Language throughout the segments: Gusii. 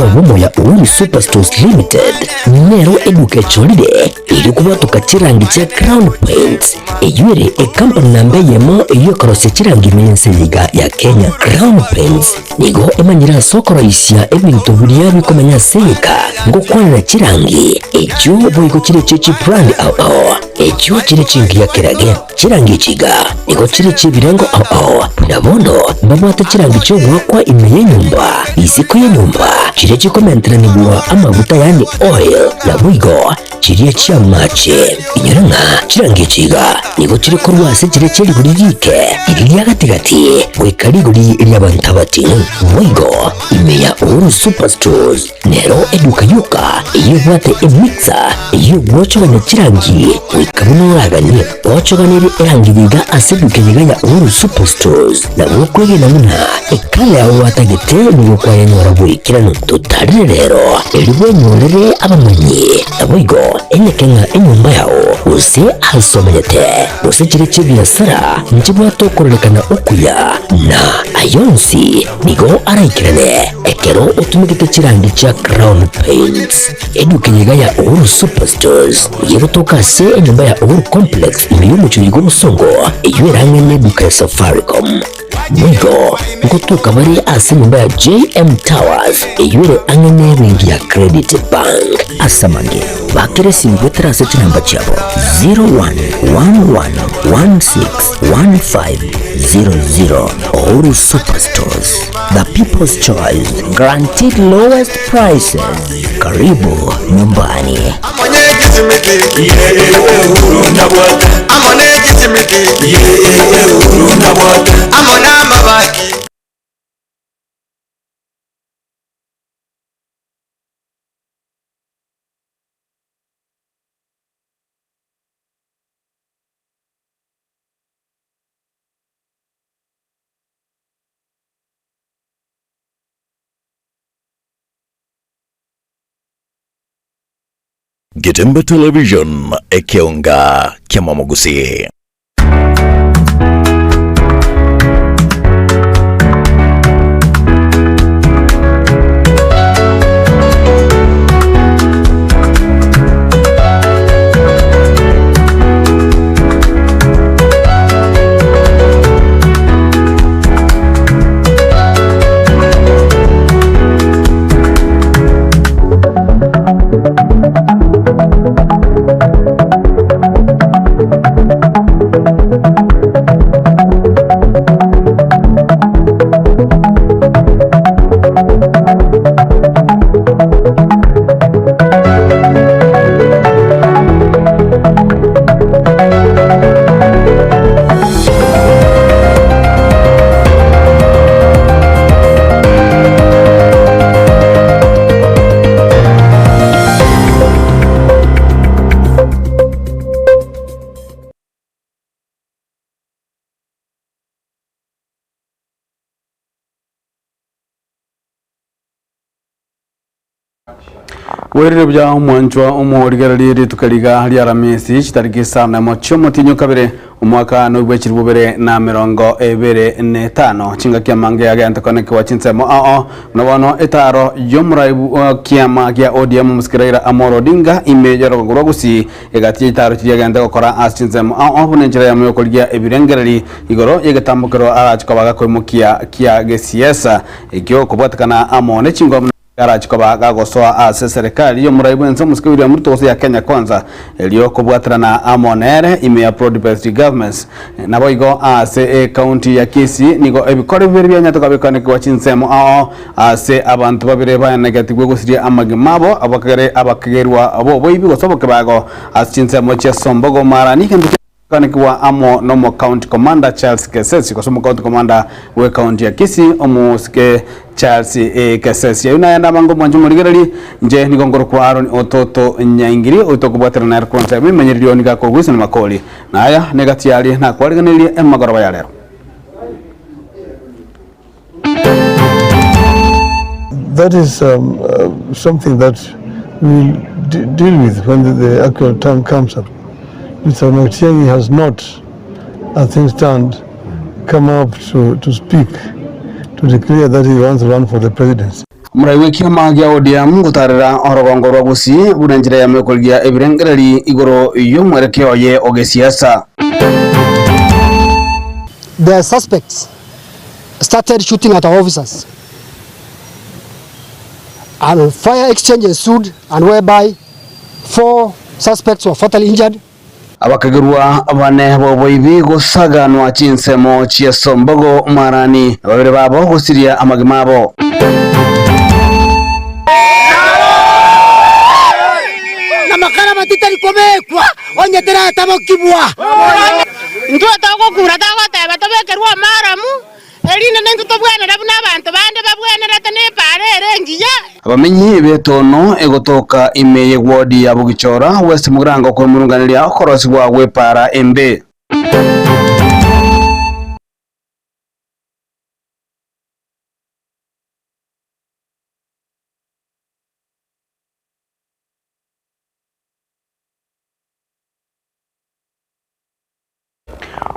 y'obomo ya Uhuru Superstores Limited nero eduka echorire erio kobwatoka chirangi chia Crown Paints, eyio ere ekampani namba eyemo eyio ekorosia chirangi ime y'ense eye iga ya Kenya. Crown Paints nigo emanyire ase okoroisia ebinto biria bikomenya ase egeka ngokwanera chirangi echio boigo chire echie chibrand ao ao echio chire chingiya kerage. Chirangi echi iga nigo chire chi'ebirengo ao ao, buna bono mbabwate chirangi chi'ogoakwa ime y'enyomba, isiko y'enyomba, chiria chikomenteranigwa amaguta yaani oil, naboigo chiria chi'amache. Inyora ng'a chirangi echi iga nigo chire korwa ase chiria chie rigori riike, riria ria gati-gati, goika rigori ri'abanto abating'u. Boigo ime ya Uhuru Superstores. Nero eduka yoka eyio ebwate emixer eyio egwochogania chirangi goika buna oraganie. Gwochoganirie erangi iga ase eduka eye iga ya Uhuru Superstores, nabo okwegena buna ekala yao gwatagete nigo kwayenyora boikeranu. Totarire rero erio bwenyorere abamanyi, naboigo enyeke ng'a enyomba yao gose ase omenyete gose chire chi'ebiasara nchibwate okororekana okuya na ayonsi nigo araikerane. Ekero otumegete chirangi chia Crown Paints, eduka eye iga ya Uhuru Superstores nigo egotoka ase enyomba ya Uhuru Complex ime y'omochie oyo bw'obosongo, eyio ere ang'e n'eduka ya Safaricom. Boigo ngotoka bare ase enyomba ya JM Towers eyio ere ang'e n'ebenki ya Credit Bank. Ase amange, bakera esimi goetera ase chinamba chiabo 0111161500 Uhuru Superstores. The People's Choice, guaranteed lowest prices. Karibu nyumbani. Getembe Television, ekeonga ki'amamogusii. Bwerire buya omwanchwa omorigererie rituko riga ria Aramisi chitariki isano nemo chi'omotienyi o kabere omwaka noibwe chilifu bibere na emerongo ebere na etano. Chingaki amange agente konekewa chinsemo ao buna bono etaro y'omorai bw'ekiama gia ODM Omosike Raila Amolo Odinga ime y'orogongo rwa Gusii egati y'etaro chiria agente gokora ase chinsemo ao buna enchera yamo y'okorigia ebirengereri igoro y'egetambokero arache koba gakoimokia kia gesiasa ekio kobwatekana amo ne chingwa buna Garachi koba gagosoa ase eserekari y'omorai bw'ense omosike William Ruto gose ya Kenya Kwanza erio kobwaterana amo nere ime ya Broad Based Governments. Naboigo ase ecounty ya Kisii nigo ebikore bibere bianyete koba bikoanekigwa chinsemo ao ase abanto babere baenegetigwe gosiria amagima abo abakegere abakegerwa b'oboibi gose obokebago ase chinsemo chia Sombogo Marani egento Koanekigwa amo nomo County Commander Charles Kesesi gose omo County Commander bwe County ya Kisii omosike Charles Kesesi. Ayio naye nabange omwanche omorigereri, inche nigo nkorokwa Aaron Ototo Nyaingiri oito okobwaterana nere korwa ensemo emenyererio nigo akorwa Wilson Makori. Na aya negati aria nakwariganirie emagoroba ya rero. That is um, uh, something that we will deal with when the, the actual time comes up. Mr. Matiang'i has not, as things stand, come up to, to speak, to declare that he wants to run for the presidency. Omorai bw'ekiama gia ODM gotarera orogongo rwa Gusii buna enchera eyemo yokorigia ebirengereri igoro y'omwerekeo oye o gesiasa. The suspects started shooting at our officers and fire exchange ensued and whereby 4 suspects were fatally injured. Abakagerwa bane b'oboibi gosaganwa chinsemo chi'esombogo marani, na babere babo gosiria amagima abo. Namakara matitari kobekwa onye teratabokigwa. Intwe togokura togoteba tobekerwe omaramu, erinde naintwe tobwenere buna abanto bande babwenerete nepaara ere engiya. Abamenyi b'etono egotoka ime y'ewodi ya Bogichora, West Mugirango kwemurunganeria okorosigwa gw'epaara embe.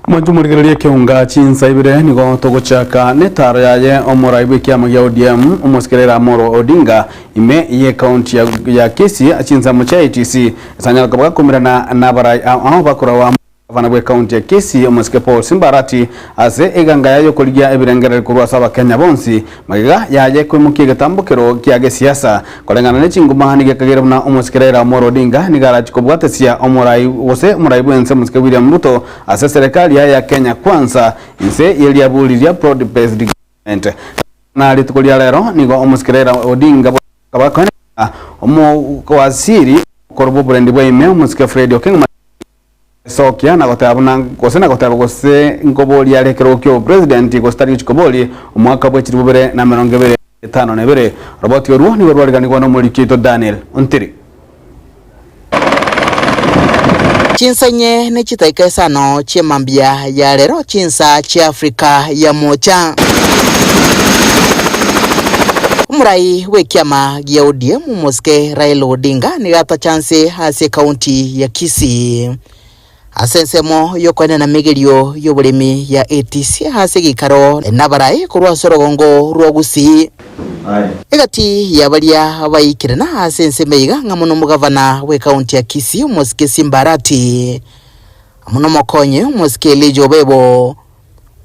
Mwanche omorigereria ekeunga chinsa ibere nigo togochaka netaro yaye omorai bw'ekiama gia ODM omosike Raila Amolo Odinga ime y'ecounty ya ya Kisii chinsemo chia ATC esanyara koba gakomerana nabarai ao ao bakorwa Gavana bw'ecounty ya Kisii omosike Paul Simba Arati ase eganga yaye yokorigia ebirengererio korwa ase abakenya bonsi magega yaye koimokia egetambokero kia gesiasa Koreng'ana ne chinguma nigo ekagera buna omosike Raila Amolo Odinga nigo arachie kobwatesia omorai gose omorai bw'ense omosike William Ruto ase eserekari yaye ya Kenya Kwanza inse ye riaburi ria Broad Based Government. Na rituko ria rero nigo omosike Raila Odinga akaba akoeneka omowaziri omokoro bw'oborendi bwa ime omosike Fred Okengo Sokia na goteba buna gose na goteba gose nkoboria are ekerogo ki'obopresident gose tari gochia koboria omwaka bwe chilifu bibere na emerongo ebere na etano na ebere. Roboti orwo nigo rwariganigwa nomoriki oito Daniel Ontiri. Chinsa inye ne chidaika isano chi'emambia ya rero chinsa chia Afrika ya Mocha. Omorai bw'ekiama gia ODM omosike Raila Odinga nigo atachanse ase ekaunti ya Kisii ase ensemo y'okoenena emegerio y'oboremi ya ATC ase egeikaro nabarai korwa ase orogongo rwa Gusii. Egati ya baria baikerana ase ensemo eye iga ng'amo nomogavana bw'ekaunti ya Kisii omosike Simba Arati amo nomokonyi omosike Elijah Obebo.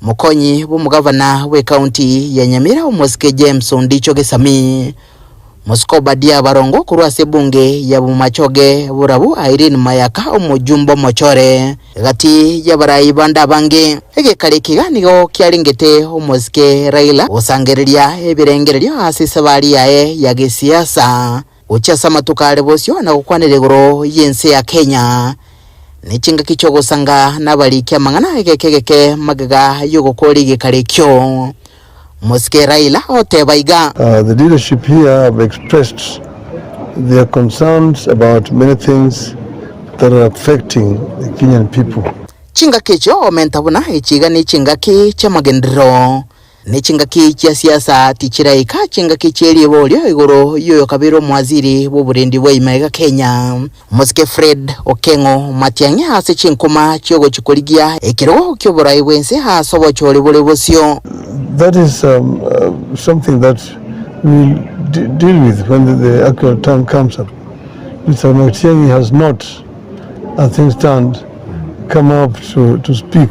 Mokonyi bw'omogavana bw'ekaunti ya Nyamira omosike James Ondicho Gesami, Mosike Obadia Barongo korwa ase ebunge ya Bomachoge Borabu Irene Mayaka omojumbe omochore gati y'abarai bande abange. Egekari eke iga nigo kiarengete omosike Raila gosangereria ebirengererio ase esabari yaye ya gesiasa gochia ase amatuko are bosio na gokwanera igoro y'ense ya Kenya. Ne chingaki chi'ogosanga nabariki amang'ana egeke egeke magega y'ogokora egekaro ekio. Mosike Raila oteba iga. The leadership here have expressed their concerns about many things that are affecting the Kenyan people. Chingaki echio omenta buna echi iga nechingaki chi'amagenderero. Ne chingaki chia siasa tichiraika chingaki chie riborio igoro y'oyokabeire omowaziri bw'oborendi bwa ime iga Kenya, Omosike Fred Okeng'o Matiang'i ase chinkuma chiogochia korigia ekerogo ki'oborai bw'ense ase obochori bore bosio. That is something that we will deal with when the actual time comes up. Mister Matiang'i has not, as things stand, come up to, to speak,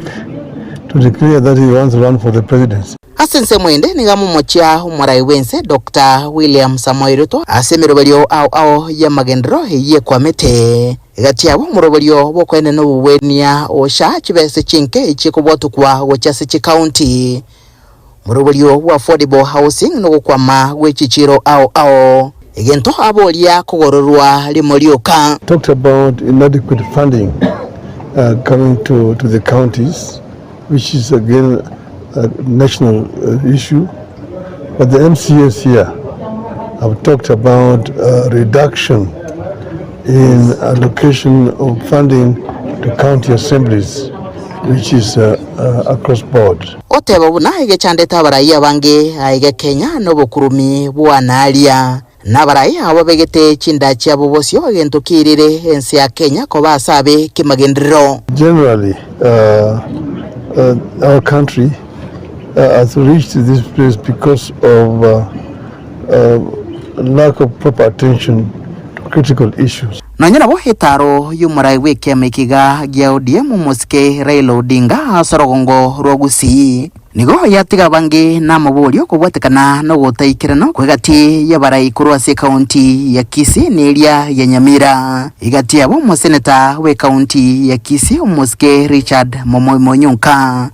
to declare that he wants to run for the presidency. Ase ensemo ende nigo amomochia omorai bw'ense Doctor William Samoei Ruto ase emeroberio ao ao y'amagenderero eyio ekwamete. Egati yabo omoroberio bw'okoenena obogwenia osha chibese chinke chikobwatokwa gochia ase chikaunti. Omoroberio bwa affordable housing nogokwama gwe chichiro ao ao. Egento aboria kogororwa rimo rioka. Talked about inadequate funding coming to, to the counties, which is again a national issue. But the MCAs here have talked about a reduction in allocation of funding to county assemblies, which is across board. Oteba buna egechandete abarai abange aiga Kenya nobokurumi bw'anaria, na abarai abo babegete chinda chiabo bosio egento kiirire ense ya Kenya koba ase abe kemagenderero. Generally, our country has reached this place because of. lack of proper attention to critical issues. Nonya nabo etaaro y'omorai bw'ekiama eke iga gia ODM omosike Raila Odinga ase orogongo rwa Gusii nigo yatiga abange namaborio kobwatekana nogotaikerana kw'egati y'abarai korwa ase ekaunti ya Kisii na eria ya Nyamira. Egati yabo omoseneta bw'ekaunti ya Kisii omosike Richard Momoi Monyonka.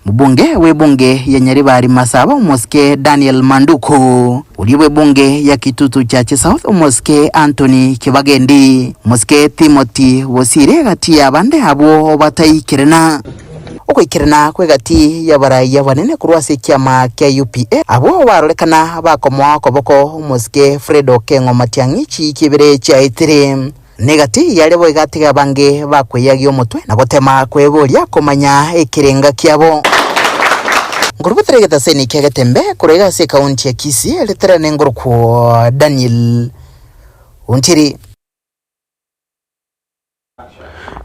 Mobunge bw'ebunge ya Nyaribari Masaba omosike Daniel Manduku, oria bw'ebunge ya Kitutu Chache South omosike Anthony Kibagendi, omosike Timothy Bosire gati y'abande abwo bataikerana. Ogoikerana kw'egati y'abarai abanene korwa ase ekiama kia UPA abwo barorekana bakomoa okoboko omosike Fred Okengo Matiang'i chiiki ibere chiaetire. Negati yaria boigo atiga abange bakweyagia omotwe na gotema kweboria komanya ekerenga kiabo. Nkorubatera egetaseni kia Getembe korwa iga ase ekaunti ya Kisii eretera nengorokwo Daniel Ontiri.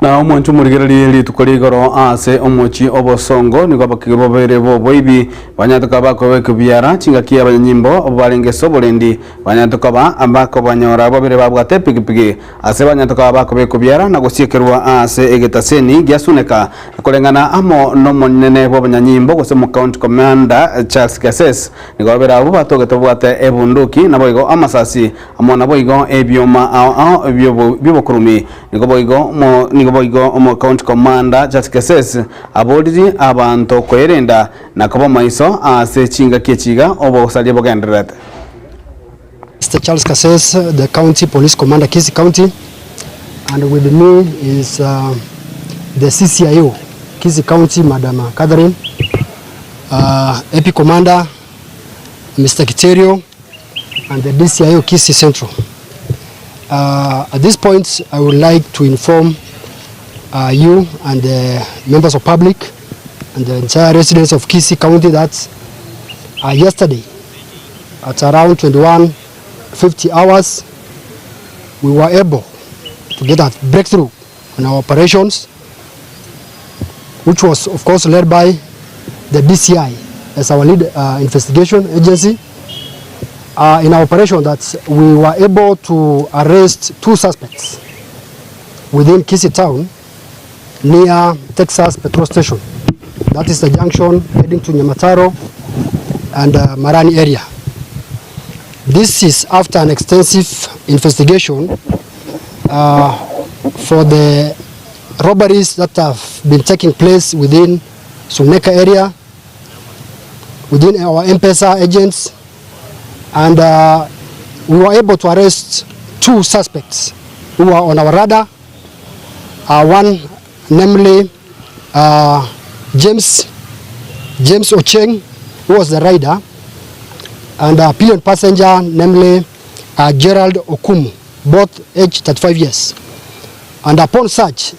Na omwancho omorigererie rituko rigoro ase omochie obosongo nigo abakegwa babere b'oboibi banyarete koba bakobekwa ebiara chingaki abanyanyimbo barenge ase oborendi Banyarete koba bakobanyora babere babwate epigipigi, ase banyarete koba bakobekwa biara na gosiekerwa ase egetaseni gia Suneka, koreng'ana amo nomonene bw'abanyanyimbo gose omocounty commander Charles Gases. Nigo babere abwo batogete babwate ebunduki naboigo amasasi amo naboigo ebioma ao ao biobokurumi. Nigo boigo nigo boigo omocounty commander Charles Gases aboriri abanto koerenda na koba maiso ase chingaki echi iga obosaria bogendererete. Mister Charles Kasese, the County Police Commander Kisii County, and with me is uh, the CCIO Kisii County, Madam Catherine, uh, AP Commander Mr. Kiterio, and the DCIO Kisii Central. Uh, at this point, I would like to inform uh, you and the members of public and the entire residents of Kisii County that uh, yesterday at around 21:50 hours we were able to get a breakthrough on our operations which was of course led by the DCI as our lead uh, investigation agency uh, in our operation that we were able to arrest two suspects within Kisii town near Texas petrol station. That is the junction heading to Nyamataro and uh, Marani area. This is after an extensive investigation uh, for the robberies that have been taking place within Suneka area, within our M-Pesa agents, and uh, we were able to arrest two suspects who were on our radar uh, one namely uh, James, James Ocheng who was the rider and a pillion passenger namely uh, Gerald Okumu both aged 35 years and upon search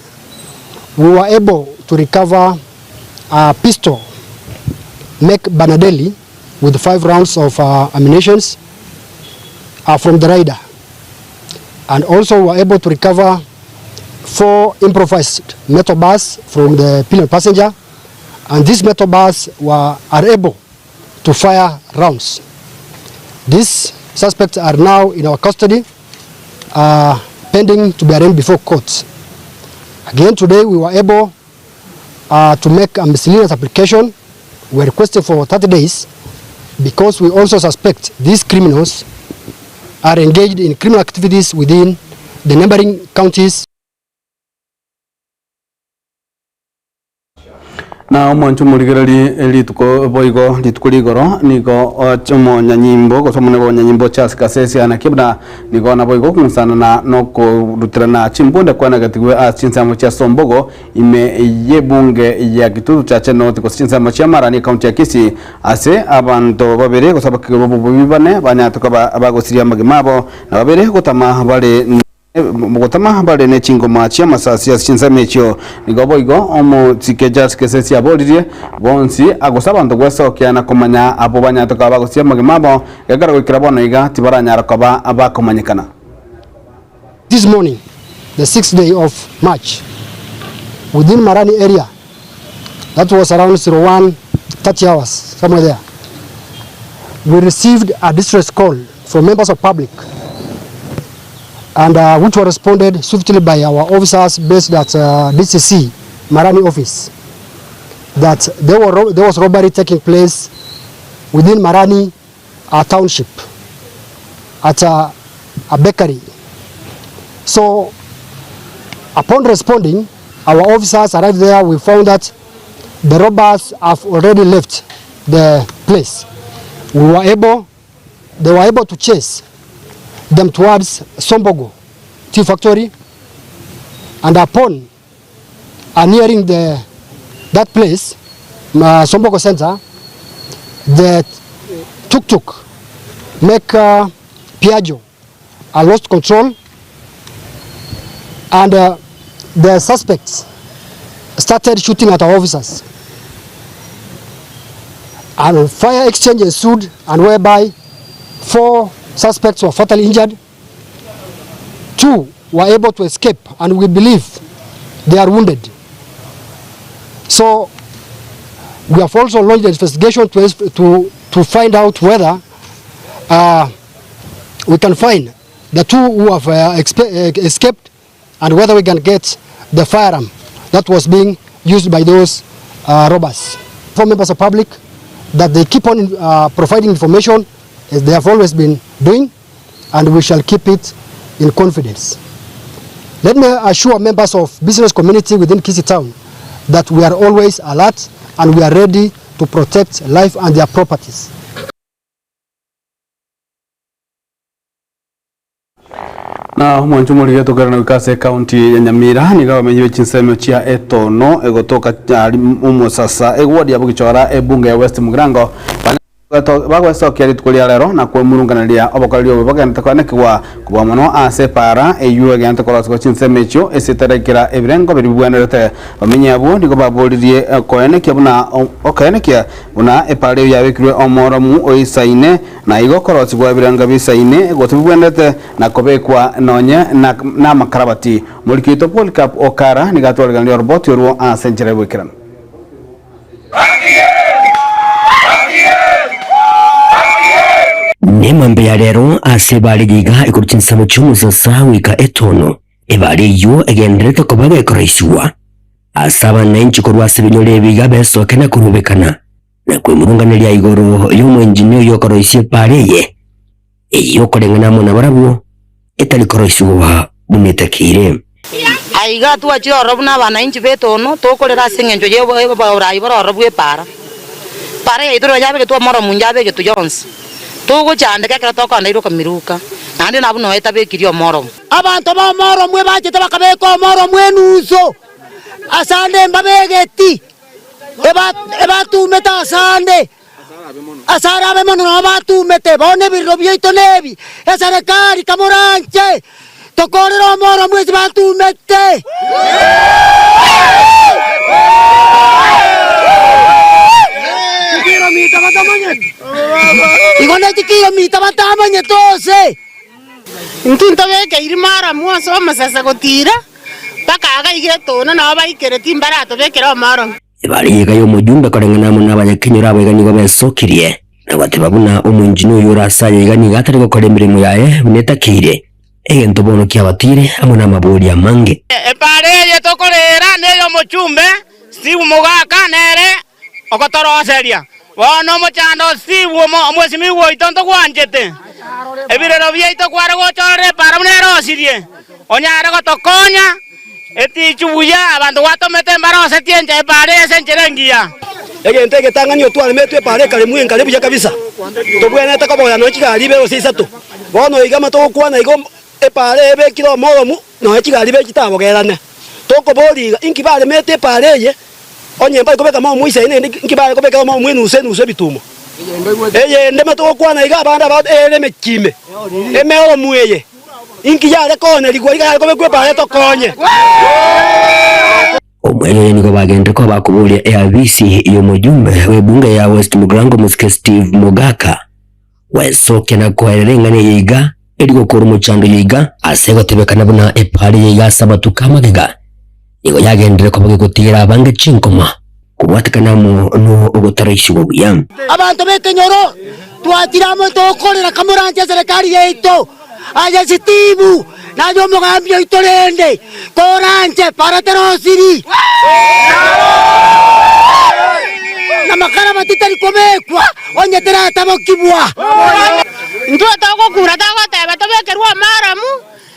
we were able to recover a pistol make Banadelli with five rounds of uh, ammunitions uh, from the rider and also were able to recover four improvised metal bars from the pillion passenger and these metal bars were are able to fire rounds. These suspects are now in our custody uh, pending to be arraigned before court. Again today we were able uh, to make a miscellaneous application. We requested for 30 days because we also suspect these criminals are engaged in criminal activities within the neighboring counties. Na omwanche omorigererie rituko boigo rituko rigoro nigo omonyanyimbo gose omonene bw'abanyanyimbo Charles Kasese anaki buna nigo naboigo okong'usanana na okoruterana chimbunde kwanagetigwe ase chinsemo chia Sombogo ime y'ebunge ya Kitutu Chache North gose chinsemo chia Marani ekaunti ya Kisii ase abanto babere gose abakegwa b'obobe bane banyarete koba bagosiria amagima abo na babere gotama bare Gotama bare ne chingoma chi'amasasi ase chinsemo echio. Nigo boigo omosike Charles Kesesi aboririe bonsi gose abanto gwesokia na komanya abwo banyarete koba bagosia amagima abo, gekero goikera bono iga tibaranyara koba abakomanyekana. This morning, the sixth day of March, within Marani area, that was around 01:30 hours, somewhere there, we received a distress call from members of public and which were responded swiftly by our officers based at DCC Marani office that there, were, there was robbery taking place within Marani township at a, a bakery. So upon responding, our officers arrived there, we found that the robbers have already left the place. We were able, they were able to chase them towards Sombogo tea factory and upon nearing the, that place, Sombogo Center, the tuk-tuk make Piaggio lost control and the suspects started shooting at our officers. And fire exchange ensued and whereby 4 suspects were fatally injured, 2 were able to escape and we believe they are wounded. So we have also launched an investigation to, to, to find out whether we can find the 2 who have escaped and whether we can get the firearm that was being used by those robbers. For members of public, that they keep on providing information as they have always been doing, and we shall keep it in confidence. Let me assure members of business community within Kisii Town that we are always alert and we are ready to protect life and their properties. Na omwancho omorige tokerana goika ase ekaunti ya Nyamira nigo abamenyi be chinsemo chia Etono egotoka ari omosasa egwodi ya bogichora ebunge ya West Mugirango bagwesokia rituko ria rero na kwemurunganeria obokoreri obo bogendete koanekigwa kobua mono ase epara eywo egente korosegwa chinsemo echio esiterekera ebirengo biri bibwenerete. Bamenyi abwo nigo baboririe koenekia buna okoenekia buna epara eyo yabekirwe omoromu oisaine na igo korosigwa ebirengo bisaine gose bibwenerete na kobekwa nonye na amakarabati. Morikito Polycarp Okara nigo atwareganirie oroboti orwo ase enchera ebwekerano. Nemambe ya rero ase bare giga igoro chinsemo chi'omosasa goika etono ebare eyio egenderete koba gekoroisiwa ase abananchi korwa ase ebinyoro ebiga besoke na korubekana na kwemurunganeria igoro y'omwenjini oyo okoroisia epara eye eyio okoreng'ana amo na barabwo etari koroisiwa buna etakeire. Aiga twachire ororo buna abananchi b'etono tokorera ase eng'encho ya oborai bore ororo bw'epara. Para yaito rirorio yabegetwe omoro omonge yabegetwe yonsi. Togochandeka ekero tokoenda komiruka, naende nabwo nonya etabekirie omoro. Abanto b'omoro omwe bachete bakabeka omoro omwe enuso asande mbabegeti, ebatumete asande asare abe mono nabo batumete. Bono ebirero biaito nebi, eserekari kamoranche tokorere omoro omwe ase batumete. Igo ne chikiromita batamanyete ose. Intwe ntobekeiri maramu ase omosese gotiira, mpaka iga iga etono nabo baikereti mbaratobekere omoromu. Ebare eyega y'omojumbe koreng'ana amo nabanyakenyoro abo iga nigo besokirie, na goteba buna omoinjini oyio ore ase aye iga nigo atari gokora emeremo yaye buna etakeire, egento bono kiabatire amo namaboria amange. Epara eye tokoreera ney'omochumbe Steve Mogaka nere ogotoroseria. Bono omochando o Steve omwesimigwa oito ntogwanchete. Ebirero biaito kware gochorera epara buna erosirie, onyare gotokonya etichu buya abanto gwatomete mbarosetie enchera epara eye ase enchera engiya. Egento egetang'ani otwaremetwe epara ekaremwa enkare buya kabisa, tobwenerete koboera nonya chigari ibere gose isato. Bono iga amatogokwana igo epara eye ebekire omoromu nonya chigari ibere chitabogerane. Tokoboria iga, inki baremete epara eye? Onye mbari kobeka momo isaine ende inki bare kobekera omomo enusu enusu ebitumo? Eyende matogokwana iga abande aba ere emechie ime, emeoromu eye, inki yare koonerigwa iga yare kobekwa epara etokonye? Omweri oyo nigo bagenderete koba bakoboria eabisi y'omojumbe bw'ebunge ya West Mugirango Omosike Steve Mogaka gwesokia na koerera eng'ana eye iga eri gokora omochando oyo iga ase egotebekana buna epara eye iga ase amatuko amagega nigo yagenderire koba gegotigera abange chinkoma kobwatekana amo no ogotaraisiwa buya. Abanto b'ekenyoro. Twachire amo tokorera kamoranche eserekari yaito, aye Steve, na aye omogambi oito rende, koranche para terosiri. Na makarabati tari kobekwa onye teratabokigwa. Intwe togokura togoteba tobekerwe omoromu,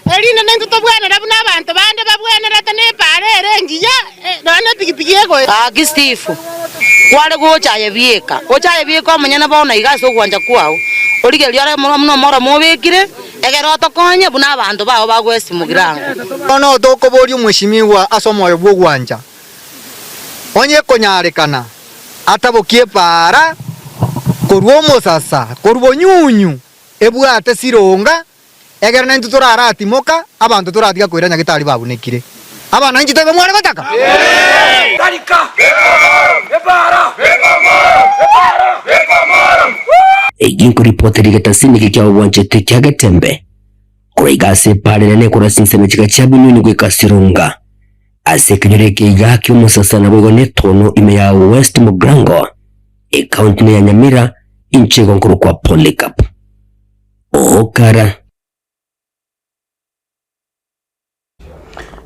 erinde naintwe tobwenere buna abanto bande babwenerete na epaara ere engiya, nonya na epigipigi egoeta. Gaki Steve, kware gocha aye bieka, gocha aye bieka omonyene bono iga ase ogwancha kwao, origererie ore buna omoromu obekire, egere otokonye buna abanto bao bagwesimugira ango. Bono tokoboria omweshimiwa ase omoyo bw'ogwancha, onye ekonyarekana atabokie epaara korwa omosasa korwa bonyunyu ebwate sironga, egere naintwe toraratimoka, abanto toratiga koira nyagetari babunekire. Abana inche toigo mware gotaka? Eyio nkoripota rigetasini eke kia obwanchete kia Getembe, korwa iga ase epaara enene korwa chinsemo chiga chia Binyunyu goika Sironga, ase ekenyoro eke iga ki'omosasa naboigo netono ime ya West Mugirango, ekaunti ne ya Nyamira, inche igo nkorokwa Polycarp. Okara.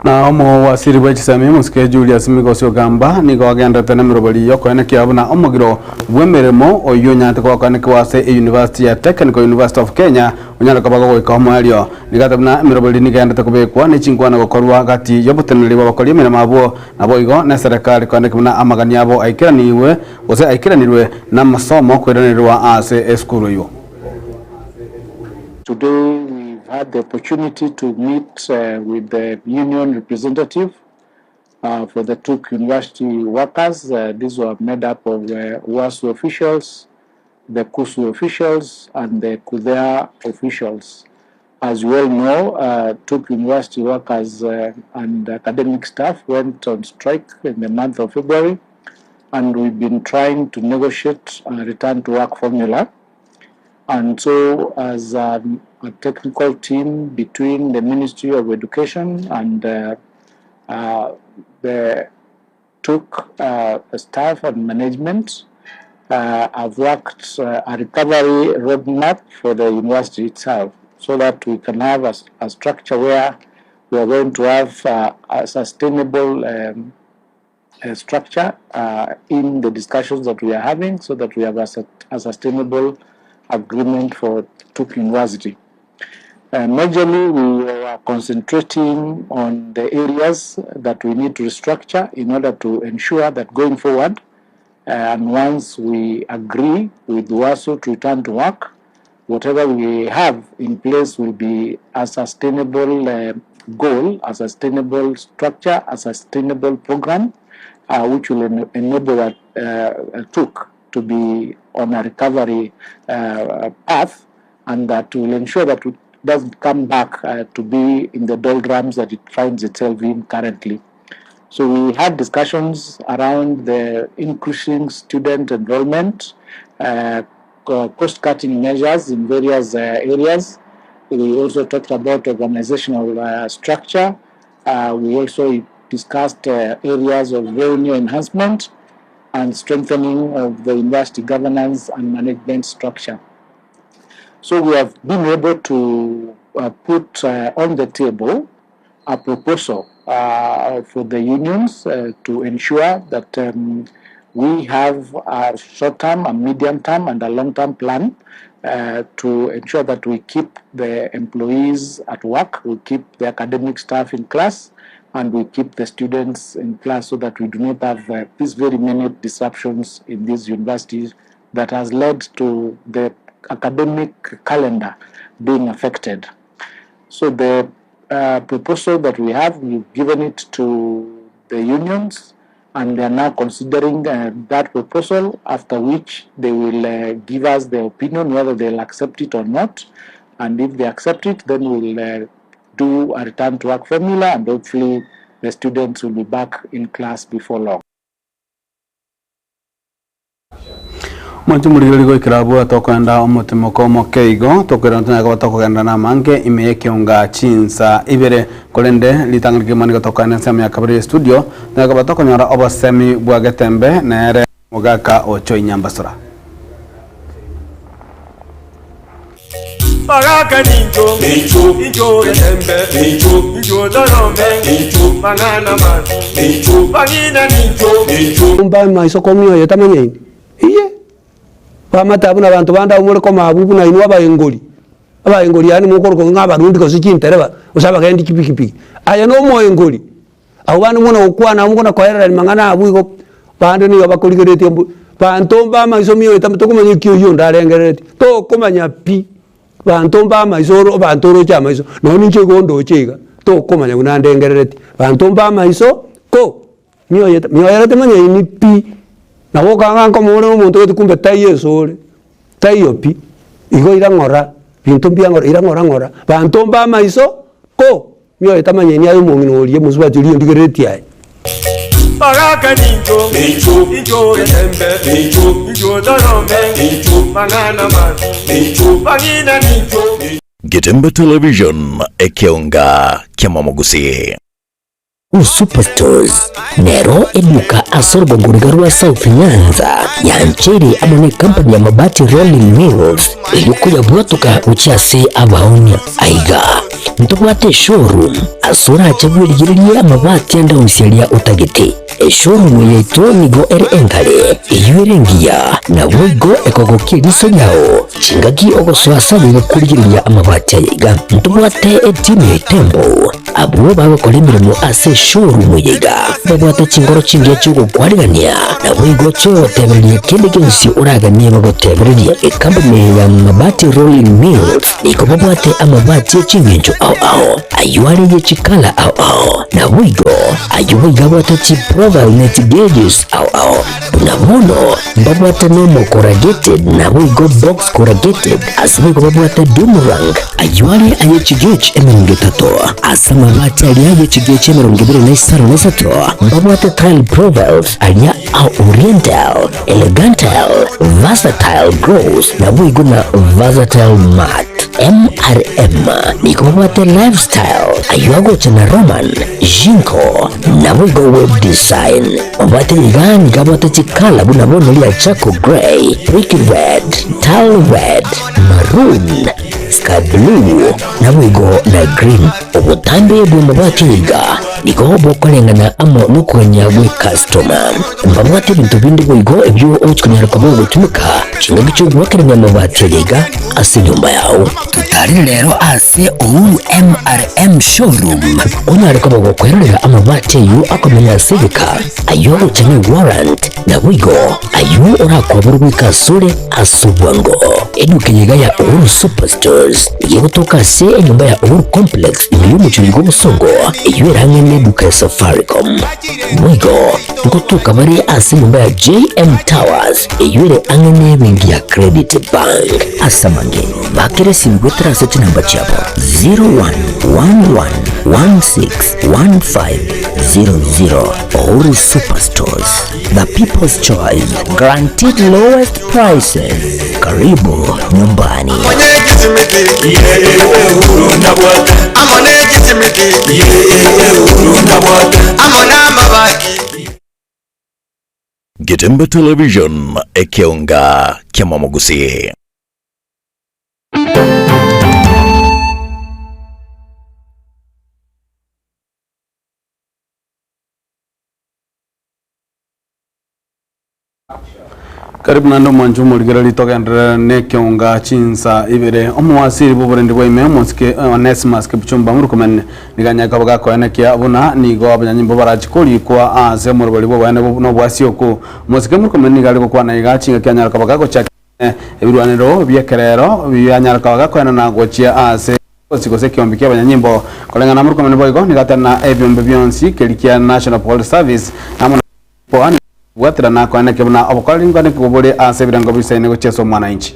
Na omowasiri bwe chisemi omosike Julius Migosi Ogamba nigo agenderete nemeroberi yokoenekia buna omogiro bw'emeremo oyio onyarete koba okoenekiwa ase eyunivasiti ya Technical University of Kenya onyare koba gogoika omoerio. Nigo ateba buna emeroberi nigo egenderete kobekwa ne chinkwana gokorwa gati y'oboteneneri bw'abakori emeremo abwo naboigo neserekari koenekia buna amagani abo aikeraniwe gose aikeranirwe namasomo koiranerwa ase esukuru eyio. Today we've had the opportunity to meet uh, with the union representative uh, for the TUK University workers. Uh, these were made up of uh, UASU officials, the KUSU officials, and the KUDHEA officials. As you all know, uh, TUK University workers uh, and academic staff went on strike in the month of February, and we've been trying to negotiate a return to work formula. And so, as um, a technical team between the Ministry of Education and uh, uh, the TUK uh, staff and management, uh, have worked uh, a recovery roadmap for the university itself so that we can have a, a structure where we are going to have uh, a sustainable um, uh, structure uh, in the discussions that we are having so that we have a, a sustainable agreement for TUK University. Uh, majorly, we are concentrating on the areas that we need to restructure in order to ensure that going forward, uh, and once we agree with UASU to return to work, whatever we have in place will be a sustainable uh, goal, a sustainable structure, a sustainable program, uh, which will en enable that uh, TUK to be on a recovery uh, path and that will ensure that it doesn't come back uh, to be in the doldrums that it finds itself in currently. So we had discussions around the increasing student enrollment, uh, cost-cutting measures in various uh, areas. We also talked about organizational uh, structure. Uh, we also discussed uh, areas of revenue enhancement and strengthening of the university governance and management structure. So we have been able to uh, put uh, on the table a proposal uh, for the unions uh, to ensure that um, we have a short-term, a medium-term, and a long-term plan uh, to ensure that we keep the employees at work, we keep the academic staff in class, and we keep the students in class so that we do not have uh, these very many disruptions in these universities that has led to the academic calendar being affected. So the uh, proposal that we have, we've given it to the unions, and they are now considering uh, that proposal, after which they will uh, give us their opinion whether they'll accept it or not. And if they accept it, then we'll uh, do a return to work formula, and hopefully the students will be back in class before long. Mwanche omorigereria goikera abwo tokoenda omotimoko omoke igo, tokoirana tonyare koba tokogenda namange ime y'ekeonga chinsa ibere, korende ritang'ani kegima nigo tokoenda ensemo ya kabere y'estudio, tonyare koba tokonyora obosemi bwa Getembe nere omogaka o Choi Nyambasura. Bagaka nincho, incho getembe, incho torome, mang'ana mabi, bang'ina nincho. Mba amaiso komioyo tamanyaini? Iye! Bamate abwo nabanto bande abwo more koma abwo buna inwe abaengori, abaengori yaani mokorokwa ng'a abarundi gose chintereba, gose abagendi chipikipiki. Aye na omoengori, abwo bande muna gokwana abwo mokona koererania mang'ana abwo igo, bande nigo bakorigeretie mbu banto mba amaiso mioyo tama tokomanya eki oyio onde arengereretie, tokomanya pi, banto mba amaiso oro abanto oroche amaiso, nonye ninche igo ondoche iga, tokomanya buna ndengereretie, banto mba amaiso ko. Mioyo ere temanyaini pi, nabo okanga nkomore omonto gete kumbe taiyo esore, taiyo pi, igo ira ng'ora, binto mbia ng'ora, ira ng'ora ng'ora, banto mba amaiso ko, mioyo etamanyaini aye omong'ina oria omosubati oria ondigereretie aye. Bagaka nincho, incho getembe, incho torome, mang'ana mabi, bang'ina nincho. Getembe Television, ekeonga kiamamogusii. Superstores nero eduka ase orogongo riga rwa South Nyanza yancheire amo ne company ya Mabati Rolling Mills erio koyabwatoka gochia ase abaonia. Aiga ntobwate eshowroom ase orache bwerigererie amabati ande onsi aria otagete. Eshowroom yaito nigo ere engare, eyio ere engiya, naboigo ekogokia eriso riao chingaki ogosoa ase aye gokorigereria amabati aya iga. Ntobwate etimu ya Itembo Abwo bagokora emeremo ase eshowroom eye iga babwate chinkoro chingiya chi'ogokwarigania, naboigo chi'ogotebereria kende gionsi oraganie bagotebererie. Ekampuni ya Mabati Rolling Mills nigo babwate amabati e chingencho ao ao, ayio are ye chikala ao ao, naboigo ayio boigo abwate chiprofile ne chigauges ao ao. Buna bono mbabwate normal corrugated naboigo box corrugated, ase boigo babwate doomerang, ayio are aye chigauge 30, ase amabati aria aye chigauge 23 mbabwate tile profiles aria a oriental, elegantal, versatile gloss naboigo na versatile matte. MRM nigo babwate lifestyle, ayio agocha na Roman, Jinko, naboigo web design. Obwate iga nigo abwate chikala buna bono ria charcoal grey, brick red, tile red, maroon, sky blue, naboigo na green. Obotambe bw'amabati iga nigo bokoreng'ana amo nokogania gw'ecustoma. Mbabwate ebinto binde boigo ebio ogochi konyara koba ogotumeka chingaki chi'ogoakerania amabati aya iga ase enyomba yao. Totarire rero ase Uhuru MRM Showroom onyare koba gokwerorera amabati ayio akomenya ase egeka, ayio agocha ne warrant, naboigo ayio orakoaborwe goika asore ase obwango. Eduka eye iga ya Uhuru Superstores nigo egotoka ase enyomba ya Uhuru Complex ime y'omochie oyo bw'Obosongo, eyio ere ang'e neduka ya Safaricom. Boigo ngotoka bare ase enyomba ya JM Towers eyio ere ang'e nebenki ya Credit Bank. Ase amange, bakera esimi goetera ase chinamba chiabo 0111161500. Uhuru Superstores, the people's choice, guaranteed lowest prices. Karibu nyumbani. Getembe Television, ekeonga kiamamogusii. Karibu naende omwanchi omorigereri togenderere nekeonga chinsa ibere. Omowasiri bw'oborendi bwa ime omosike Onesmus Kipchumba Murkomen nigo anyare koba gakoenekia buna nigo abanyanyimbo barachi korikwa ase omoroberi bw'oboene nobwasioku. Omosike Murkomen nigo are gokwana iga chingaki anyare koba gagochaka ebirwanero bi'ekerero bianyare koba gakoenana gochia ase Gose gose ekeombe ki'abanyanyimbo. Koreng'ana Murkomen boigo nigo atenena ebiombe bionsi keria kia National Police Service amo na Bono bwaterana koeneke buna obokoreri nkwanekigwa bore ase ebirengo bisaine gochia ase omwananchi.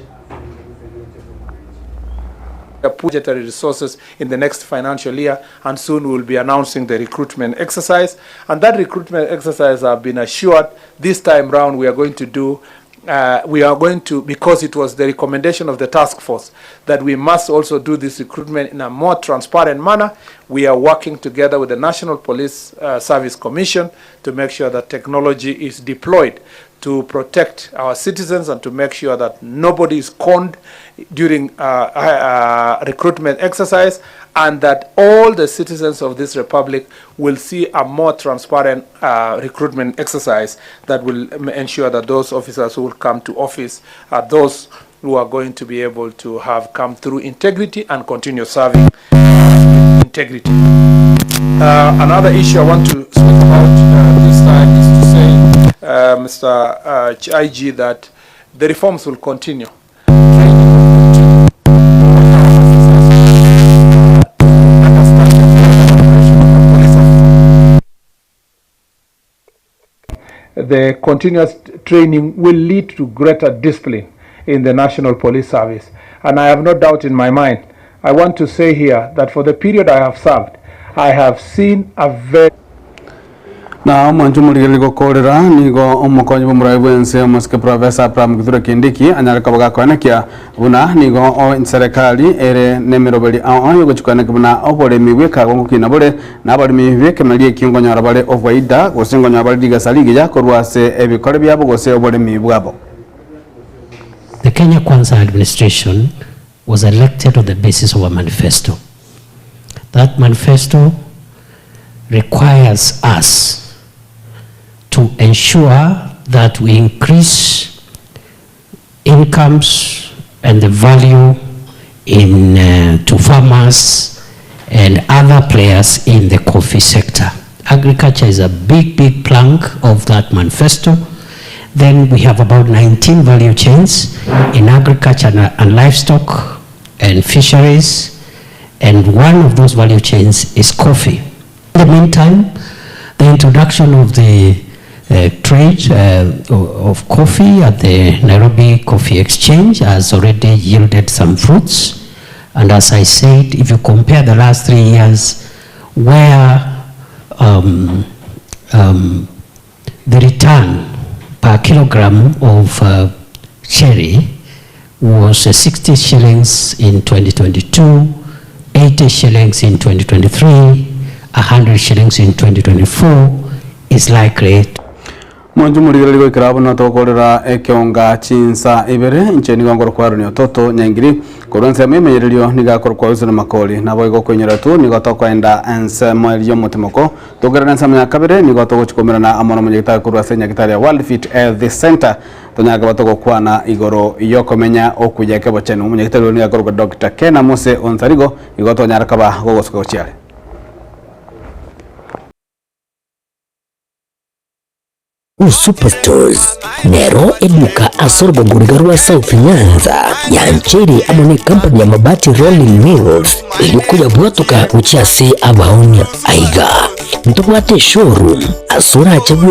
budgetary resources in the next financial year and soon we will be announcing the recruitment exercise and that recruitment exercise I've been assured this time round we are going to do uh, we are going to because it was the recommendation of the task force that we must also do this recruitment in a more transparent manner we are working together with the National Police uh, Service Commission to make sure that technology is deployed to protect our citizens and to make sure that nobody is conned during uh, uh, recruitment exercise and that all the citizens of this republic will see a more transparent uh, recruitment exercise that will ensure that those officers who will come to office are those who are going to be able to have come through integrity and continue serving with integrity. Uh, another issue I want to speak about uh, this time is to say, uh, Mr. Uh, IG, that the reforms will continue. The continuous training will lead to greater discipline in the National Police Service. And I have no doubt in my mind, I want to say here that for the period I have served, I have seen a very Na omwancho omorigereria gokoorera nigo omokonyi bw'omorai bw'ense omosike Professor Abraham Kithure Kindiki anyare koba gakoenekia buna nigo o serekari ere nemeroberi ao ao yogochia koenekia buna oboremi bw'ekagwa ngokina bore na abaremi b'ekemeria ekio nkonyora bare ofaida gose nkonyora bare rigesa rigiya korwa ase ebikore biabo gose oboremi bwabo. The Kenya Kwanza administration was elected on the basis of a manifesto. That manifesto requires us to ensure that we increase incomes and the value in, uh, to farmers and other players in the coffee sector. Agriculture is a big, big plank of that manifesto. Then we have about 19 value chains in agriculture and, and livestock and fisheries, and one of those value chains is coffee. In the meantime, the introduction of the uh, trade uh, of coffee at the Nairobi Coffee Exchange has already yielded some fruits. And as I said, if you compare the last three years, where um, um, the return per kilogram of uh, cherry was uh, 60 shillings in 2022, 80 shillings in 2023, 100 shillings in 2024 is likely Monchu morigereria goikera buna togokorera ekeonga chinsa ibere inche nigo ngorokwa Aaron Ototo Nyaingiri korwa ensemo emenyererio nigo akorokwa Wilson Makori nabo igo okoinyora tu nigo tokoenda ensemo eria omotimoko togerera ensemo ya kabere nigo togochi komerana amo na omonyagitari korwa ase enyagitari ya World Fit Health Center tonyare koba togokwana igoro yokomenya okuya kebochenu omonyagitari oyo nigo akorokwa Doctor Ken Amose Onsarigo igo tonyare koba gogosuka gochia are. Superstores nero eduka ase orogongo riga rwa South Nyanza yancheire amo ne company ya Mabati Rolling Mills erio koyabwatoka gochia ase abaonia. Aiga ntobwate eshowroom ase orache.